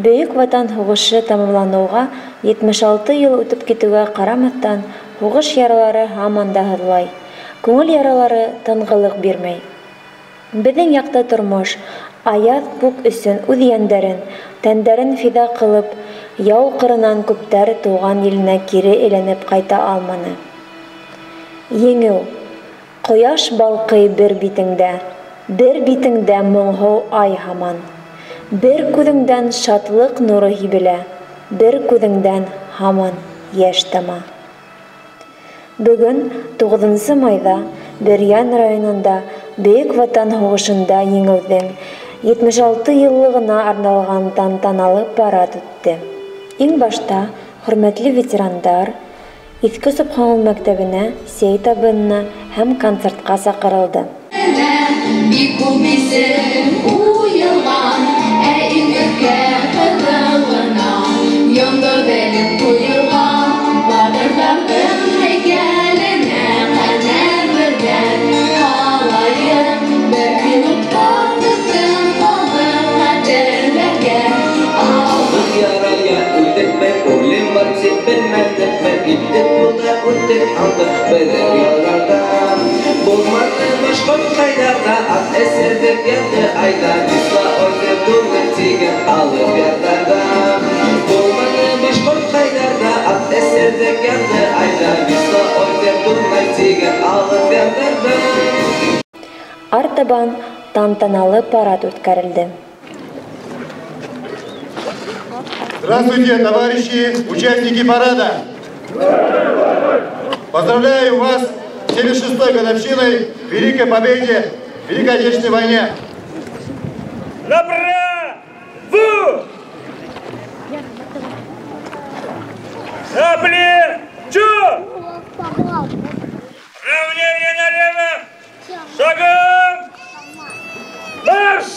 Бөйөк Ватан һуғышы тамамланыуға 76 йыл үтеп китеүгә ҡарамаҫтан, һуғыш яралары һаман да һыҙлай. Күңел яралары тынғылыҡ бирмәй. Беҙҙең яҡта тормош, аяҙ күк өсөн үҙ йәндәрен, тәндәрен фиҙа ҡылып, яу ҡырынан күптәр тыуған иленә кире әйләнеп ҡайта алманы. Еңеү. Ҡояш балҡый бер битеңдә, бер битеңдә моңһоу ай һаман. Бер күҙеңдән шатлыҡ нуры һибелә, бер күҙеңдән һаман йәш тама. Бөгөн 9 майҙа Бөрйән районында Бөйөк Ватан һуғышында еңеүҙең 76 йыллығына арналған тантаналы парад үтте. Иң башта хөрмәтле ветерандар Иҫке Собханҡол мәктәбенә сәй табынына һәм концертҡа саҡырылды. Бик күп исем уйылған, ә иң өлкән ҡыҙылына йондоҙ элеп ҡуйылған. Батырҙарҙың һәйкәленә ҡәнәм берҙән ҡалайым, бер минутҡа тын ҡалдым хәтерләргә. Алдыҡ ярая үтепме, үлем бар тип белмәнекме, киттек юлда үттек алдыҡ берәр ярарҙан. Булманы башҡорт ҡайҙарҙа, ат эсерҙек ятты айҙа, Висла орден түгел тигән алып ярҙарҙа. Булманы башҡорт ҡайҙарҙа, ат эсерҙек ятты айҙа, Висла орден түгел тигән алып ярҙарҙа. Артабан тантаналы парад үткәрелде. Здравствуйте, товарищи, участники парада! Поздравляю вас с 76-й годовщиной Великой Победе в Великой Отечественной войне! Направо! На плечо! Равнение налево! Шагом! Марш!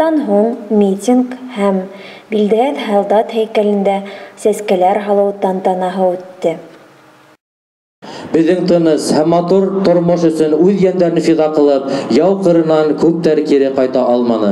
Концерттан һуң митинг һәм билдәһеҙ һалдат һәйкәлендә сәскәләр һалыу тантанаһы үтте. Беҙҙең тыныс һәм матур тормош өсөн үҙ йәндәрен фиҙа ҡылып, яу ҡырынан күптәр кире ҡайта алманы.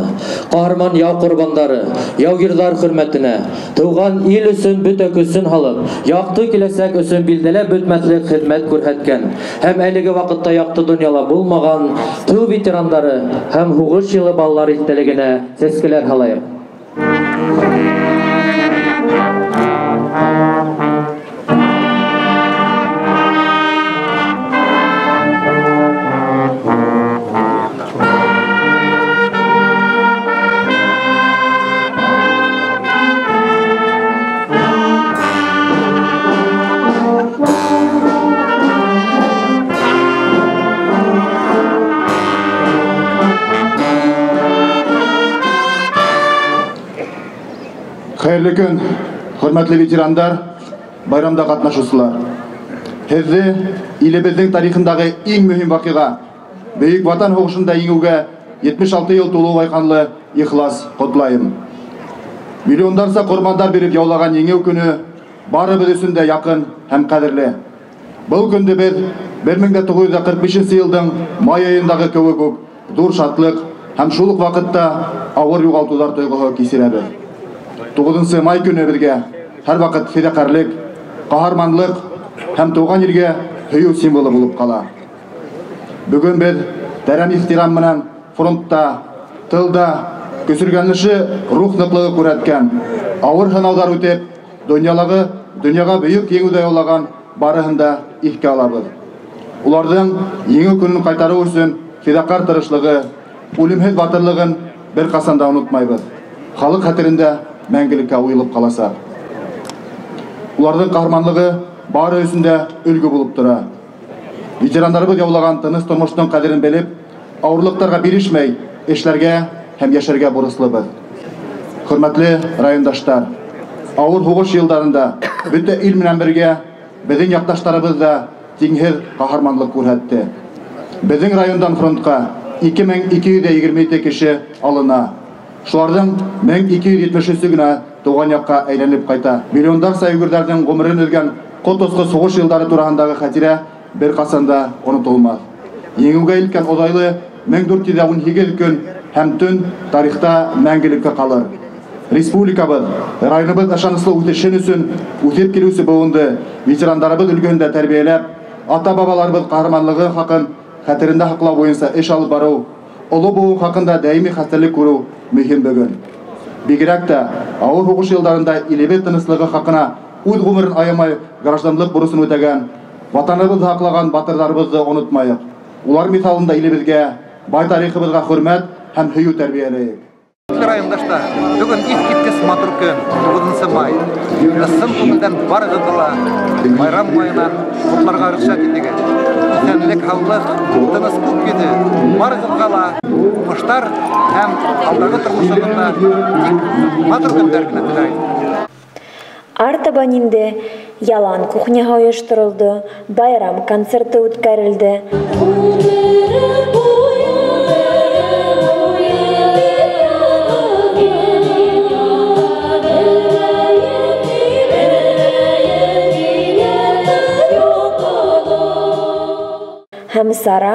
Ҡаһарман яу ҡорбандары, яугирҙар хөрмәтенә, тыуған ил өсөн бөтә көсөн һалып, яҡты киләсәк өсөн билдәләп бөтмәҫлек хеҙмәт күрһәткән һәм әлеге ваҡытта яҡты донъяла булмаған тыл ветерандары һәм һуғыш йылы балалары иҫтәлегенә сәскәләр һалайыҡ. Хәйерле көн, хөрмәтле ветерандар, байрамда ҡатнашыусылар. Һеҙҙе илебеҙҙең тарихындағы иң мөһим ваҡиға, Бөйөк Ватан һуғышында еңеүгә 76 йыл тулыу айҡанлы ихлас ҡотлайым. Миллиондарса ҡорбандар биреп яулаған еңеү көнө барыбыҙ өсөн дә яҡын һәм ҡәҙерле. Был көндө беҙ 1945 йылдың май айындағы кеүек үк ҙур шатлыҡ һәм шул уҡ ваҡытта ауыр юғалтыуҙар тойғоһо кисерәбеҙ. 9 май көнө беҙгә һәр ваҡыт фиҙаҡәрлек, ҡаһарманлыҡ һәм тыуған илгә һөйөү символы булып ҡала. Бөгөн беҙ тәрән ихтирам менән фронтта, тылда көсөргәнеше рух ныҡлығы күрһәткән, ауыр һынауҙар үтеп, донъяға бөйөк еңеүҙә яулаған барыһын да иҫкә алабыҙ. Уларҙың еңеү көнөн ҡайтарыу өсөн фиҙаҡәр тырышлығы, үлемһеҙ батырлығын бер ҡасан да онотмайбыҙ. Халыҡ хәтерендә мәңгелеккә уйылып ҡаласаҡ. Уларҙың ҡаһарманлығы бары өсөн дә өлгө булып тора. Ветерандарыбыҙ яулаған тыныс тормоштоң ҡәҙерен белеп, ауырлыҡтарға бирешмәй эшләргә һәм йәшәргә бурыслыбыҙ. Хөрмәтле райондаштар, ауыр һуғыш йылдарында бөтә ил менән бергә беҙҙең яҡташтарыбыҙ ҙа тиңһеҙ ҡаһарманлыҡ күрһәтте. Беҙҙең райондан фронтҡа 2227 кеше алына. Шуларҙың 1273-ө генә тыуған яҡҡа әйләнеп ҡайта. Миллиондарса йүгерҙәрҙең ғүмерен өҙгән ҡот осҡос һуғыш йылдары тураһындағы хәтирә бер ҡасан да онотолмаҫ. Еңеүгә илткән оҙайлы 1418 көн һәм төн тарихта мәңгелеккә ҡалыр. Республикабыҙ, районыбыҙ ышаныслы үҫешен өсөн үҫеп килеүсе быуынды ветерандарыбыҙ өлгөһөндә тәрбиәләп, ата-бабаларыбыҙ ҡаһарманлығы хаҡын хәтерендә һаҡлау буйынса эш алып барыу, оло быуын хаҡында даими хәстәрлек күреү мөһим бөгөн. Бигерәк тә ауыр һуғыш йылдарында илебеҙ тыныслығы хаҡына үҙ ғүмерен аямай гражданлыҡ бурысын үтәгән, ватаныбыҙҙы һаҡлаған батырҙарыбыҙҙы онотмайыҡ. Улар миҫалында илебеҙгә, бай тарихыбыҙға хөрмәт һәм һөйөү тәрбиәләйек. Райондаштар, бөгөн иҫ киткес матур көн, 9 май. Ысын күңелдән барығыҙҙы ла байрам уңайынан ҡотларға рөхсәт итегеҙ. Иҫәнлек, һаулыҡ, тыныс күк йөҙө барығыҙға ла уңыштар һәм алдағы тормошоғоҙҙа тик матур көндәр генә теләйем. Артабан инде ялан кухняһы ойошторолдо, байрам концерты үткәрелде. Һәм сара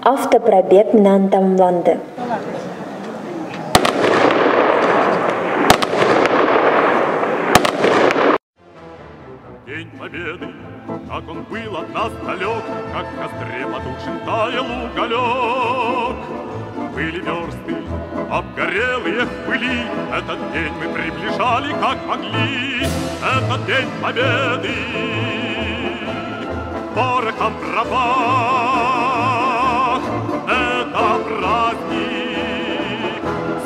автопробег менән тамамланды. День Победы, как он был от нас далек, как в костре потухшем таял уголек. Были версты, обгорелые в пыли, этот день мы приближали, как могли. Этот день Победы порохом пропах, это праздник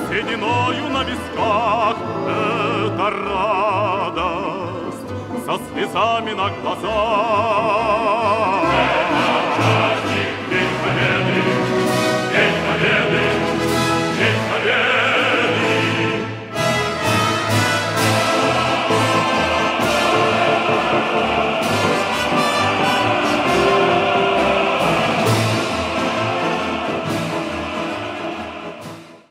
сединою на висках, это радость со слезами на глазах.